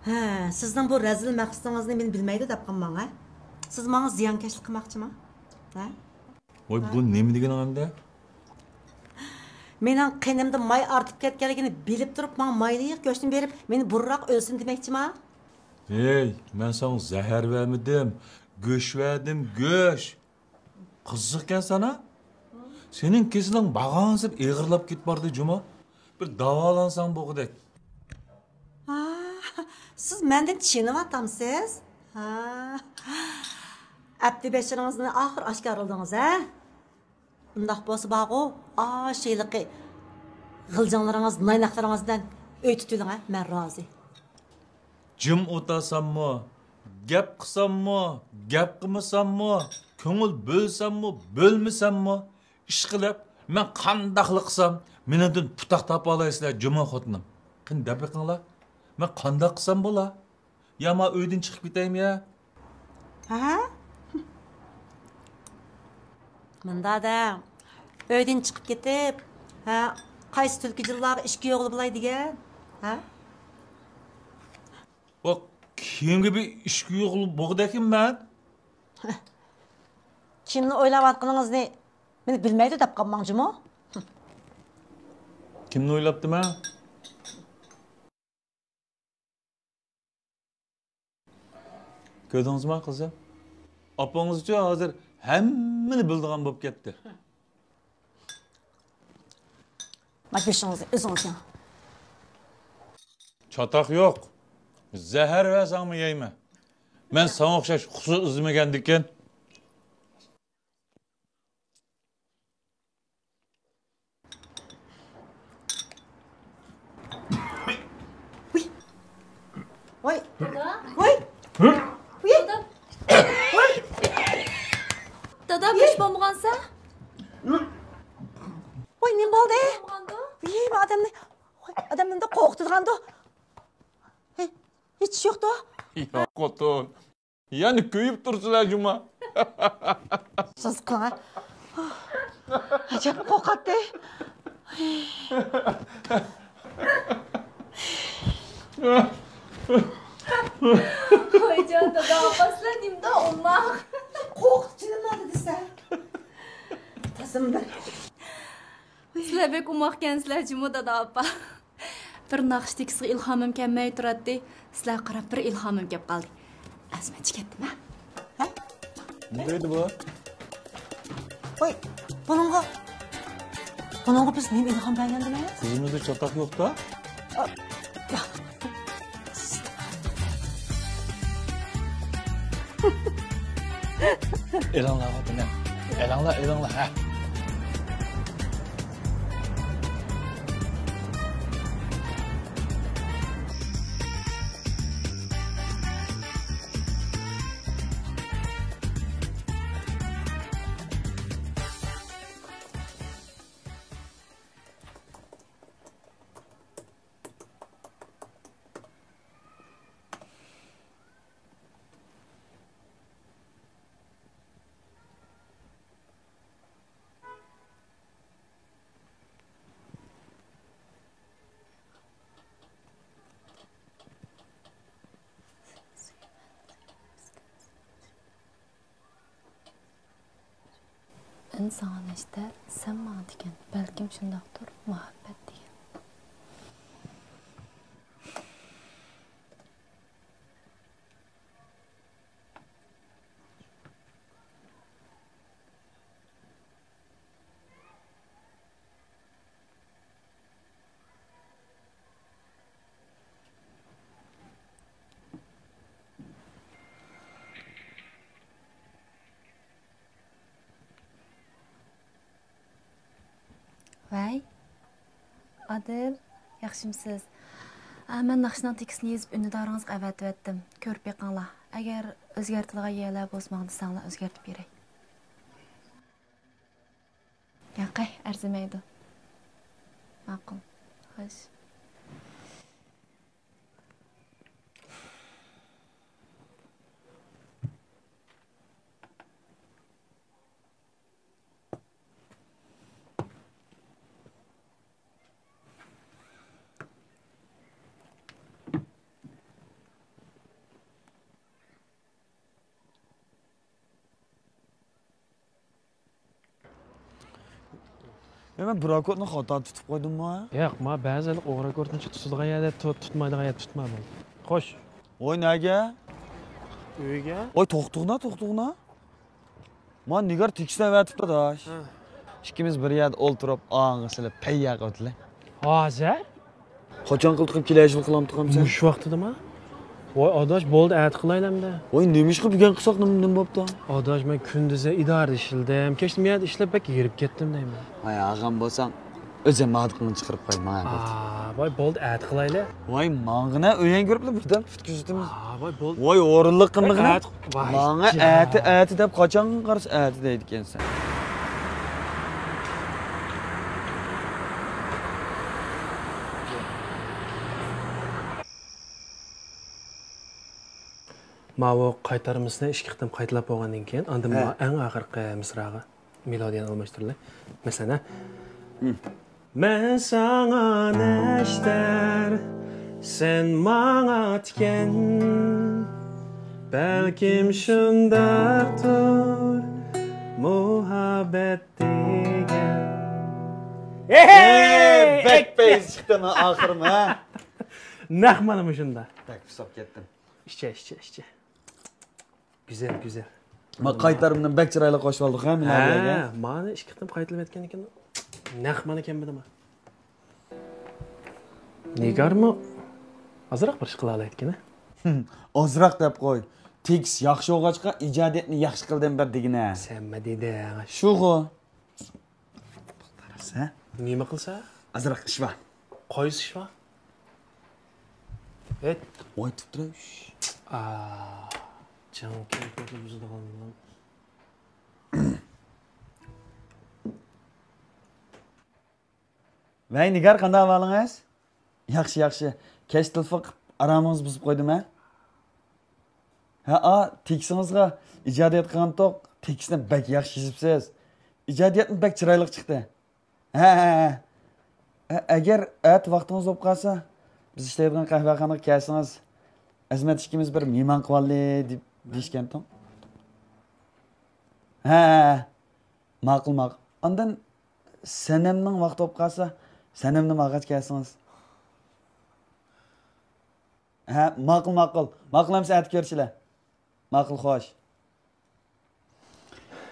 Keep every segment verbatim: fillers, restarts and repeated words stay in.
ھە، سىزنىڭ بۇ رەزىل مەقسىتىڭىزنى مەن بىلمەيدۇ دەپ قالماڭ، ھە؟ سىز ماڭا زىيانكەشلىك قىلماقچىما؟ ھە؟ ۋاي، بۇ نېمە دېگىنىڭ ئەمدى؟ مېنىڭ قېنىمدا ماي ئارتىپ كەتكەنلىكىنى بىلىپ تۇرۇپ، ماڭا مايلىق گۆشنى بېرىپ، مېنى بۇرۇنراق ئۆلسۇن دېمەكچىما؟ ھېي، مەن ساڭا زەھەر بەرمىدىم، گۆش بەردىم، گۆش. قىزىقكەنسەن ھە؟ سېنىڭ كېسىلىڭ بارغانسېرى ئېغىرلاپ كېتىپ باردى جۇمۇ. بىر داۋالانساڭ بولغۇدەك. ھا، سىز مەندىن چېنىۋاتامسىز؟ ھا. ئەپتى بېشىڭىزنى ئاخىر ئاشكارىلىدىڭىز ھە؟ ئۇنداق بولسا بارغۇ، ئاشۇ ھېلىقى غىلجىڭلىرىڭىز، نايناقلىرىڭىز بىلەن ئۆي تۇتۇۋېلىڭ ھە، مەن رازى. جىم ئولتۇرساممۇ، گەپ قىلساممۇ، گەپ قىلمىساممۇ، كۆڭۈل بۆلسەممۇ، بۆلمىسەممۇ، ئىشقىلىپ، مەن قانداقلا قىلسام، مېنىڭدىن پۇتاق تاپالايسىلەر جۇمۇ خوتۇنۇم. قېنى دەپ بېقىڭلار، مەن قانداق قىلسام بولا؟ يا ما ئۆيدىن چىقىپ كېتەيمۇ يا؟ ھە؟ مۇندا دەڭ، ئۆيدىن چىقىپ كېتىپ، ھە، قايسى تۈلكە جىنلارغا ئىچكى ئوغلى بولاي دېگەن؟ ھە؟ ۋاق، كىمگە بىر ئىچكى ئوغلى بوغدەكمەن؟ كىمنى ئويلاۋاتقىنىڭىزنى مېنى بىلمەيدۇ دەپ قالماڭ جۇمۇ. كىمنى ئويلاپتىمەن؟ كۆردىڭىزما قىزىم؟ ئاپىڭىزچۇ ھازىر ھەممىنى بىلىدىغان بولۇپ كەتتى. ما گۆشىڭىزنى ئۆزىڭىز يەڭ. چاتاق يوق. زەھەر بەرسەڭمۇ يەيمەن. مەن ساڭا ئوخشاش قۇسۇر ئىزدىمىگەندىكىن. ۋۇي. ۋاي. دادا. ۋاي. ۋۇي. دادا. ۋاي. دادا، بىر ئىش بولمىغانسا؟ ۋاي، نېمە بولدى؟ بولمىغاندۇ؟ ۋۇي، بۇ ئادەمنى، ۋاي، ئادەمنى قورقۇتىدىغاندۇ؟ ھېي، ھېچ ئىش يوقتۇ؟ ياق، خوتۇن. يەنە كۆيۈپ تۇرسىلەر جۇما. سىز قىڭا. ئەجەب قورقاتتى. ۋايجان دادا، ئاپا سىلەر نېمىدا ئوماق؟ قورقۇپ جېنىم ئالدى دېسە. تازىمدىن. سىلەر بەك ئوماقكەنسىلەر جۇمۇ دادا، ئاپا. بىر ناخشا تېكىستىگە ئىلھامىم كەلمەي تۇراتتى. سىلەرگە قاراپ بىر ئىلھامىم كەپ قالدى. ئەزمەنچە كەتتىم ھە؟ ھە؟ نېمە دەيدۇ بۇ؟ ۋاي، بۇنىڭغا، بۇنىڭغا بىز نېمە ئىلھام بەرگەندىمىز؟ قىزىمىزدا چاتاق يوق-تا. ئا، يا. ئېلىڭلار بۇنى. ئېلىڭلار، ئېلىڭلار، ھە. ئۈن ساڭا نەشتەر، سەن ماڭا تىكەن، بەلكىم شۇنداقتۇر مۇھەببەت دېگەن. ۋەي، ئادىل، ياخشىمسىز؟ ئا، مەن ناخشىنىڭ تېكىستىنى يېزىپ ئۈندىدارىڭىزغا ئەۋەتىۋەتتىم. كۆرۈپ بېقىڭلار. ئەگەر ئۆزگەرتىدىغان يەرلەر بولسا ماڭا دېسەڭلار ئۆزگەرتىپ بېرەي. ياقەي، ئەرزىمەيدۇ. ماقۇل. خوش. ئەي، مەن بىر ئاكوردنى خاتا تۇتۇپ قويدۇممۇ؟ ياق، ما بەزىلەر ئوغرى ئاكوردنى تۇتسىدىغان يەردە تۇت، تۇتمايدىغان يەردە تۇتما بولدى. خوش. ۋاي، نەگە؟ ئۆيگە. ۋاي، توختۇغنا، توختۇغنا. ما نىگار تېكىست ئەۋەتىپتۇ، ئاداش. ھە. ئىككىمىز بىر يەردە ئولتۇرۇپ، ئاڭغا سېلىپ، پەيياق ئۆتىلى. ھازىر؟ قاچان قىلتىقىم كېلەيچىلىك قىلامتىقامسەن؟ مۇشۇ ۋاقتىدىما؟ ۋاي ئاداش، بولدى، ئەتە قىلايلى ئەمدى. ۋاي، نېمىشقا بۈگۈن قىلساق نېمە، نېمە بوپتۇ؟ ئاداش، مەن كۈندۈزى ئىدارىدە ئىشلىدىم، كەچتە مۇ يەردە ئىشلەپ بەك ھېرىپ كەتتىم دەيمەن. ۋاي ئاغام بولساڭ، ئۆزۈم مادىقىڭنى چىقىرىپ قوي ماڭا. ئا، ۋاي بولدى، ئەتە قىلايلى. ۋاي ماڭغىنە، ئۆيەڭ كۆرۈپلا بىردەم پۈتكۈزدىم. ئا، ۋاي بولدى. ۋاي ئورۇنلۇق قىلمىغىنە. ئەتە، ۋاي ماڭا جان. ئەتە، ئەتە دەپ قاچانغا قارىسا ئەتە دەيدىكەنسەن. ماۋۇ قايتارمىسىنى ئىككى قېتىم قايتىلاپ بولغاندىن كېيىن، ئاندىن ھە. ماۋۇ ئەڭ ئاخىرقى مىسراغا مېلودىيەنى ئالماشتۇرىلى. مەسىلەن، ھە. ھىم. مەن ساڭا نەشتەر، سەن ماڭا تىكەن. بەلكىم شۇنداقتۇر مۇھەببەت دېگەن. ھېي! بەك پەيز چىقتى مانا ئاخىرىم، ھە؟ نەق مانا مۇشۇنداق. بەك ئۇسساپ كەتتىم. ئىچە، ئىچە، ئىچە. گۈزەل، گۈزەل. ما قايتارمىنى بەك چىرايلىق قوشۇۋالدۇق ھە، مىلادىيەگە. ھە، مانا ئىككى قېتىم قايتىلىۋەتكەن ئىكەن. نەق مانا كەممىدىما؟ نىگارمۇ ئازراق بىر ئىش قىلالايدىكەن ھە؟ ئازراق دەپ قوي. تېكىست ياخشى بولغاچقا، ئىجادىيەتنى ياخشى قىلدىم بىر دېگىنە. سەنمۇ دېدىڭ. شۇغۇ. قارىسا. نېمە قىلسا؟ ئازراق ئىش بار. قايسى ئىش بار؟ ھەت. ۋاي، تۇتۇرۇش. ئا، جان كەيپىياتنى بۇزىدىغان. ۋەي، نىگار، قانداق ئەھۋالىڭىز؟ ياخشى، ياخشى. كەچ تېلېفون قىلىپ ئارامىڭىزنى بۇزۇپ قويدۇم ھە؟ ھە، ئا، تېكىستىڭىزغا، ئىجادىيەت قىلغانتۇق، تېكىستنى بەك ياخشى يېزىپسىز. ئىجادىيەتمۇ بەك چىرايلىق چىقتى. ھە، ھە، ھە. ئە-، ئەگەر ئەتە ۋاقتىڭىز بولۇپ قالسا، بىز ئىشلەيدىغان قەھۋەخانىغا كەلسىڭىز، ئەزىمەت ئىككىمىز بىر مېھمان قىلىۋالىلى دېيىشكەنتۇق. ھە، ھە، ھە. ماقۇل، ماقۇل. ئاندىن سەنەمنىڭ ۋاقتى بولۇپ قالسا، سەنەمنىمۇ ئالغاچ كەلسىڭىز. ھە، ماقۇل، ماقۇل. ماقۇل ئەمىسە، ئەتە كۆرۈشىلى. ماقۇل، خوش.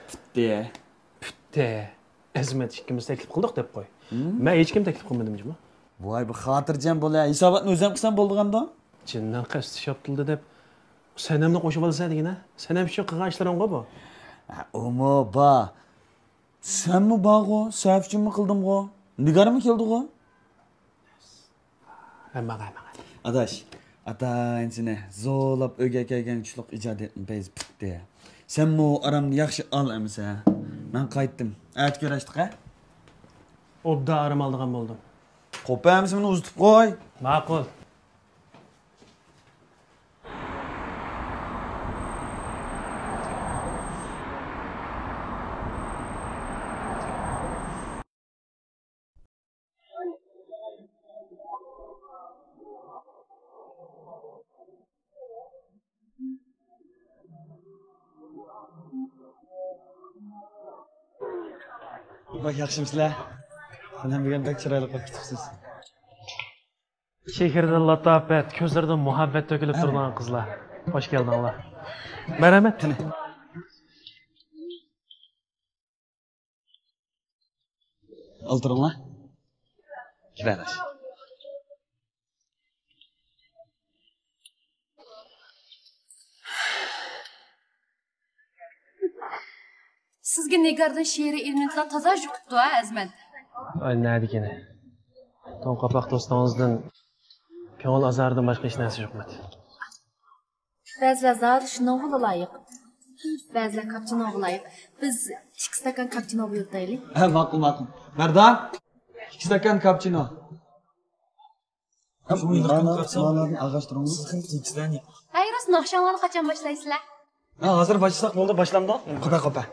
پۈتتى. پۈتتى. ئەزىمەت ئىككىمىز تەكلىپ قىلدۇق دەپ قوي. ھىم؟ مەن ھېچكىم تەكلىپ قىلمىدىم جۇمۇ. ۋاي، بۇ خاتىرجەم بول ھە. ھېساباتنى ئۆزۈم قىلسام بولىدىغاندۇ؟ جىننىڭ قەستى شاپتۇلدى دەپ سەنەمنى قوشۇۋالىسەن دېگىنە. سەنەم ئۈچۈن قىلغان ئىشلىرىڭغۇ بۇ. ھە، ئۇمۇ بار. سەنمۇ بارغۇ، سەن ئۈچۈنمۇ قىلدىمغۇ؟ نىگارمۇ كەلدىغۇ؟ ھەممىڭە، ھەممىڭە. ئاداش، ئاتا-ئىنىسىنى زورلاپ ئۆيگە كەلگەن چۈشلۈك ئىجادىيەتنىڭ پەيزى پۈتتى. سەنمۇ ئارامنى ياخشى ئال ئەمىسە. مەن قايتتىم. ئەتە كۆرۈشتۇق ھە؟ ئوبدان ئارام ئالىدىغان بولدۇم. قوپە ئەمىسە مېنى ئۇزىتىپ قوي. ماقۇل. ۋاي، ياخشىمۇسىلەر؟ مانا بۈگۈن بەك چىرايلىق بولۇپ كېتىپسىز. شېھىردىن لاتاپەت، كۆزلىرىدىن مۇھەببەت تۆكۈلۈپ تۇرىدىغان قىزلار. خوش كەلدىڭلار. مەرھەمەت. قېنى. ئولتۇرۇڭلار. كىرەلەش. سىزگە نىگاردىن شېئىرىي ئېلېمېنتلار تازا يۇقۇپتۇ ھە، ئەزىمەت؟ ئاي، نەدىكىنى؟ توڭ قاپاق دوستىڭىزدىن كۆڭۈل ئازارىدىن باشقا ھېچ نەرسە يۇقمىدى. بەزىلەر زادى شۇنىڭغىلا لايىق. بەزىلەر كاپچىنوغا لايىق. بىز ئىككى ئىستاكان كاپچىنو بۇيرۇتايلى. ھە، ماقۇل، ماقۇل. مەردان، ئىككى ئىستاكان كاپچىنو. مانا، مانا ئاغاچ تۇرۇڭ. ھەي، راست ناخشاڭلارنى قاچان باشلايسىلەر؟ ھە، ھازىر باشلىساق بولدى، باشلامدۇ؟ قوپە، قوپە.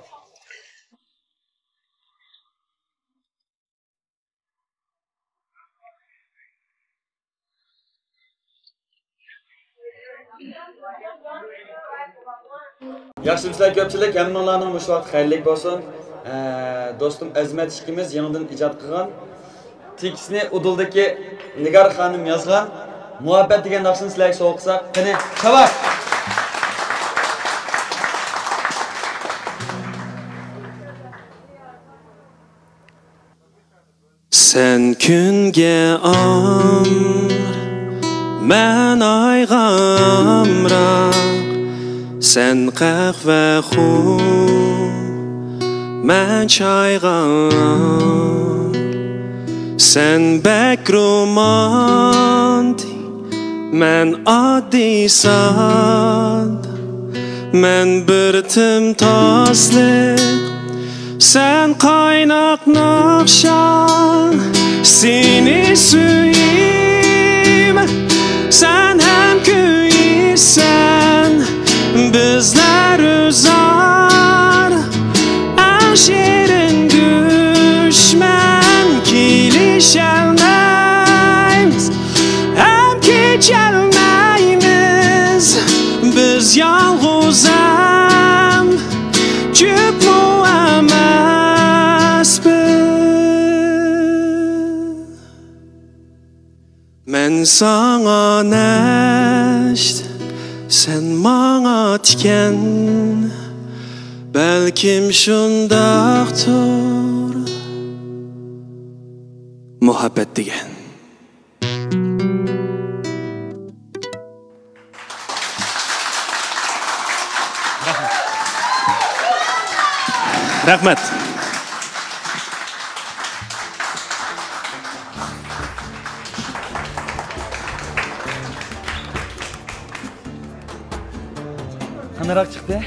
ياخشىمۇسىلەر كۆپچىلىك، ھەممىڭلارنىڭ مۇشۇ ۋاقتى خەيرلىك بولسۇن. ئە، دوستۇم ئەزمەت ئىككىمىز يېڭىدىن ئىجاد قىلغان، تېكىستنى ئۇدۇلدىكى نىگار خانىم يازغان مۇھەببەت دېگەن ناخشىنى سىلەرگە سوۋغا قىلساق، قېنى، شاباش! سەن كۈنگە ئامراق، مەن ئايغا ئامراق، سەن قەھۋە خۇ، مەن چايغا ئامراق. سەن بەك رومانتىك، مەن ئاددىي ساددا، مەن بىر تىم تازىلىق، سەن قايناق ناخشا، سېنى سۆيىمەن، سەن ھەم كۆيىسەن، بىزلەر ئۆزئارا ئەڭ شېرىن دۈشمەن، كېلىشەلمەيمىز ھەم كېچەلمەيمىز، بىز يالغۇز ھەم جۈپمۇ ئەمەسمىز. مەن ساڭا نەشتە، سەن ماڭا تىكەن، بەلكىم شۇنداقتۇر مۇھەببەت دېگەن. رەھمەت. قانداقراق چىقتى؟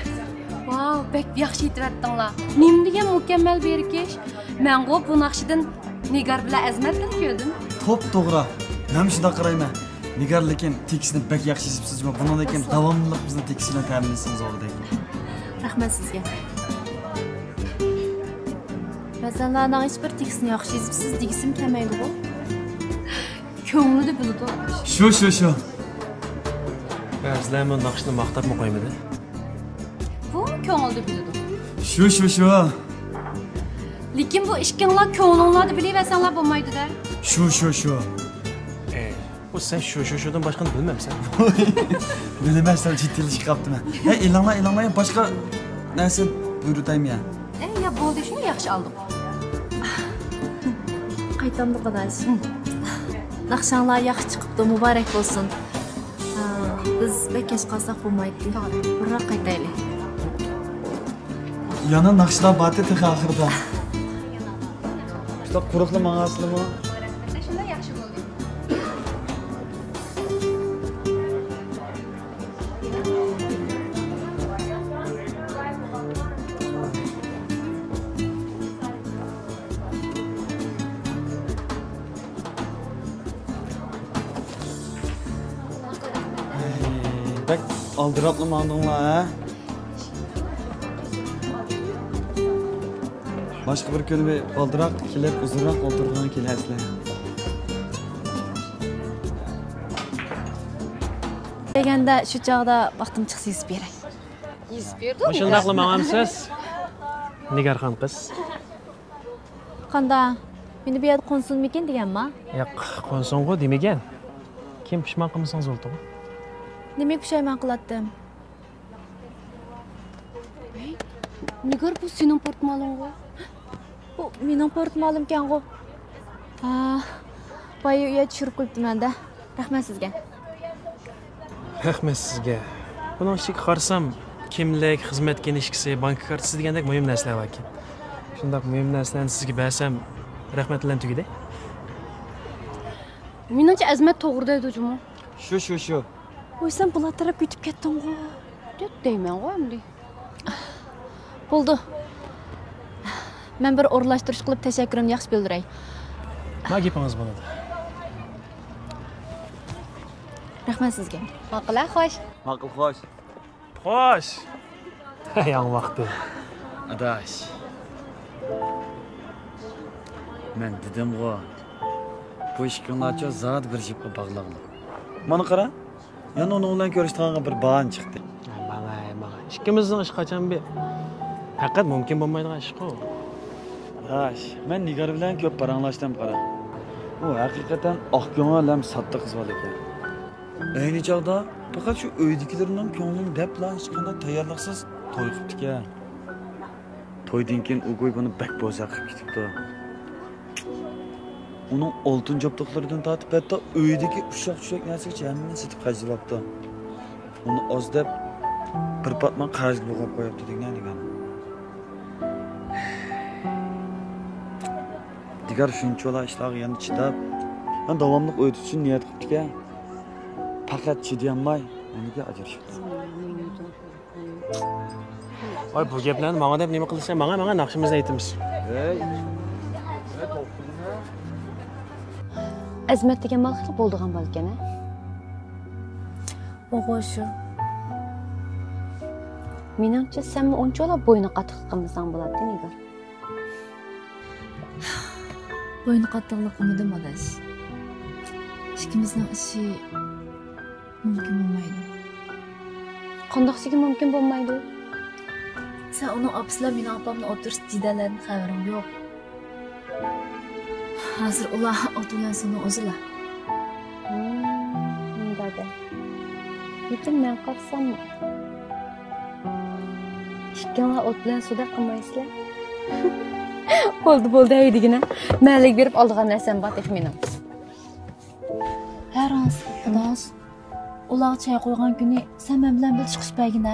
ۋاۋ، بەك ياخشى ئېيتىۋەتتىڭلار. نېمە دېگەن مۇكەممەل بىرىكىش. مەنغۇ بۇ ناخشىدىن نىگار بىلەن ئەزمەتنى كۆردۈم. توپتوغرا. مەنمۇ شۇنداق قارايمەن. نىگار، لېكىن تېكىستنى بەك ياخشى يېزىپسىز جۇمۇ. بۇنىڭدىن كېيىن داۋاملىق بىزنى تېكىست بىلەن تەمىنلىسىڭىز بولغۇدەك. رەھمەت سىزگە. بەزەنلەرنىڭ ھېچبىر تېكىستنى ياخشى يېزىپسىز دېگۈسىمۇ كەلمەيدىغۇ. كۆڭلىدە بىلىدۇ. شۇ، شۇ، شۇ. بەزىلەرمۇ ناخشىنى ماختاپمۇ قويمىدى. بۇمۇ كۆڭلىدە بىلىدۇ. شۇ، شۇ، شۇ. لېكىن بۇ ئىككىڭلار كۆڭلۈڭلاردا بىلىۋەرسەڭلار بولمايدۇ-دە. شۇ، شۇ، شۇ. ئەي، بۇ سەن شۇ، شۇ، شۇدىن باشقىنى بىلمەمسەن؟ بىلىمەن، سەل جىددىيلىشىپ قاپتىمەن. ھەي، ئېلىڭلار، ئېلىڭلار، يا باشقا نەرسە بۇيرۇتايمۇ يا؟ ئەي، يا بولدى، شۇنى ياخشى ئالدۇق. قايتامدۇق ئاداش. ناخشاڭلار ياخشى چىقىپتۇ، مۇبارەك بولسۇن. ھا، بىز بەك كەچ قالساق بولمايتتى. بۇرراق قايتايلى. يەنە ناخشىلار بارتى تېخى ئاخىرىدا. شۇنداق قۇرۇقلا ماڭاسىلىمۇ؟ شۇنداق ياخشى بولدى. بەك ئالدىراپلا ماڭدىڭلار، ھە؟ باشقا بىر كۈنى بىر بالدۇراق كېلىپ، ئۇزۇنراق ئولتۇرغىلى كېلەرسىلەر. دېگەندە شۇ چاغدا ۋاقتىم چىقسا يېزىپ بېرەي. يېزىپ بېرىدۇ. مۇشۇنداقلا ماڭامسىز، نىگارخان قىز؟ قاندا، مېنى بۇ يەردە قونسۇنمىكىن دېگەنما؟ ياق، قونسۇنغۇ دېمىگەن. كېيىن پۇشمان قىلمىسىڭىز بولىدىغۇ. نېمىگە پۇشايمان قىلاتتىم؟ ھەي، نىگار، بۇ سېنىڭ پورتمالىڭغۇ. بۇ مېنىڭ پورتمالىمكەنغۇ. ھا، بايا ئۇ يەرگە چۈشۈرۈپ قويۇپتىمەن-دە. رەھمەت سىزگە. رەھمەت سىزگە. بۇنىڭ ئىچىگە قارىسام، كىملىك، خىزمەت كىنىشكىسى، بانكا كارتىسى دېگەندەك مۇھىم نەرسىلەر باركەن. شۇنداق مۇھىم نەرسىلەرنى سىزگە بەرسەم، رەھمەت بىلەن تۈگىدى. مېنىڭچە ئەزمەت توغرا دەيدۇ جۇمۇ. شۇ، شۇ، شۇ. ۋوي، سەن بۇلار تەرەپكە ئۆتۈپ كەتتىڭغۇ. دەپ دەيمەنغۇ ئەمدى. بولدى. مەن بىر ئورۇنلاشتۇرۇش قىلىپ تەشەككۈرۈمنى ياخشى بىلدۈرەي. ما گېپىڭىز بولىدۇ. رەھمەت سىزگە. ماقۇل ھە، خوش. ماقۇل، خوش. خوش. ياڭ ۋاقتى. ئاداش. مەن دېدىمغۇ، بۇ ئىككىڭلارچۇ زادى بىر جىپقا باغلىغىلى. مانا قارا. يەنە ئۇنىڭ بىلەن كۆرۈشىدىغانغا بىر باھانە چىقتى. ھە، ماڭاي، ماڭاي. ئىككىمىزنىڭ ئىشى قاچان بىر پەقەت مۇمكىن بولمايدىغان ئىشقۇ. داش، مەن نىگار بىلەن كۆپ پاراڭلاشتىم، قارا. ئۇ ھەقىقەتەن ئاق كۆڭۈل ھەم ساددا قىز بالا ئىكەن. ئەينى چاغدا پەقەت شۇ ئۆيدىكىلىرىنىڭ كۆڭلىنى دەپلا ھېچقانداق تەييارلىقسىز توي قىپتىكەن. تويدىن كېيىن ئۇگوي بۇنى بەك بوزەك قىلىپ كېتىپتۇ. ئۇنىڭ ئالتۇن جابدۇقلىرىدىن تارتىپ ھەتتا ئۆيدىكى ئۇششاق-چۈششەك نەرسىگىچە ھەممىنى سېتىپ خەجلەپتۇ. ئۇنى ئاز دەپ، بىر پاتمان قەرزگە بوغاپ قويۇپتۇ دېگىنە دېگەن. دىگار شۇنچىۋالا ئىشلارغا يەنە چىداپ، يەنە داۋاملىق ئۆيدە تۇرۇشنى نىيەت قىپتىكەن. پەقەت چىدىيالماي، مېنىڭكى ئاجرىشىپتۇ. ۋاي، بۇ گەپلەرنى ماڭا دەپ نېمە قىلىسەن؟ ماڭە، ماڭە، ناخشىمىزنى ئېيتىمىز. ھەي. ئەزىمەت دېگەن مانا خېلى بولىدىغان بالىكەن، ھە؟ ئوغۇ شۇ. مېنىڭچە، سەنمۇ ئۇنچىۋالا بوينى قاتتىق قىلمىساڭ بولاتتى، نىگار. بوينى قاتتىقلا قىلمىدىم، ئاداش. ئىككىمىزنىڭ ئىشى مۇمكىن بولمايدۇ. قانداقسىكى مۇمكىن بولمايدۇ؟ سەن ئۇنىڭ ئاپىسى بىلەن مېنىڭ ئاپامنى ئولتۇرۇشتۇرۇش جېدەللىرىدىن خەۋىرىڭ يوق. ھازىر ئۇلار ئوت بىلەن سۇنىڭ ئۆزىلا. ھىم، مۇنداق دە. لېكىن مەن قارىسام، ئىككىڭلار ئوت بىلەن سۇدەك قىلمايسىلەر. بولدى، بولدى، ھەي دېگىنە. مەھەللىگە بېرىپ ئالىدىغان نەرسەم بار تېخى مېنىڭ. ھە راست، خۇداس. ئۇلارغا چاي قويغان كۈنى سەن مەن بىلەن بىر چىقىشىپ بەرگىنە.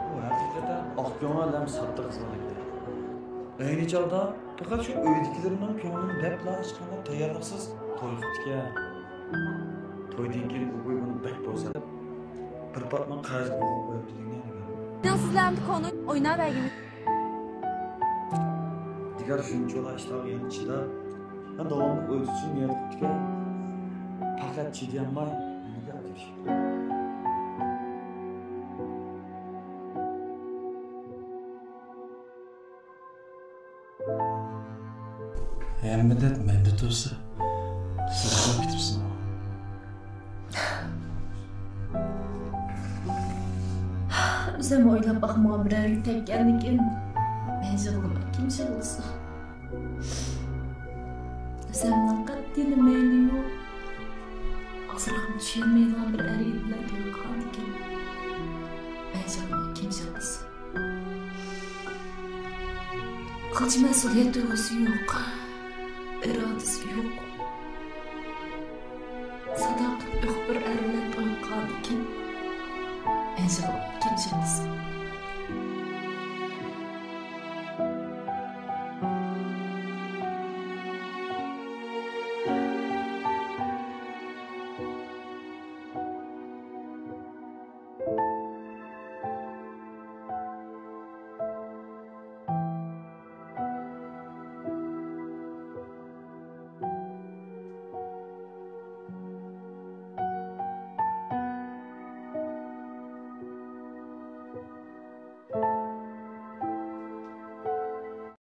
ئۇ ھەقىقەتەن ئاق كۆڭۈل ھەم ساددا قىز بالا ئىكەن. ئەينى چاغدا پەقەت شۇ ئۆيدىكىلىرىنىڭ كۆڭلىنى دەپلا ھېچقانداق تەييارلىقسىز توي قىپتىكەن. تويدىن كېيىن ئۇگوي بۇنى بەك بوزەپ، بىر پاتمان قەرزگە بوغۇپ قويۇپتۇ دېگەن. سىزلەر ئەمدى كونا ئويناۋەرگىن. دىگار شۇنچىۋالا ئىشلارغا يەنە چىداپ، يەنە داۋاملىق ئۆزى ئۈچۈن نىيەت قىپتىكەن. پەقەت چىدىيالماي، مېنىڭكى ئاجرىشىپتۇ. ھەممە دەرد مەندە تۇرسا، سىز ئۇخلاپ كېتىپسىزمۇ؟ ئۆزۈم ئويلاپ باقمىغان بىرەرگە تەگكەندىكىن، مەن يىغلىماي، كىم يىغلىسۇن؟ ئۆزۈمنىڭ قەتئىيلا مەيلى يوق. ئازراقمۇ چۈشەنمەيدىغان بىر ئەر بىلەن توي قىلغاندىكىن، مەن يىغلىماي، كىم يىغلىسۇن؟ قىلچە مەسئۇلىيەت تۇيغۇسى يوق، ئىرادىسى يوق. ساداقەت يوق بىر ئەر بىلەن توي قىلغاندىكىن، مەن يىغلىماي، كىم يىغلىسۇن؟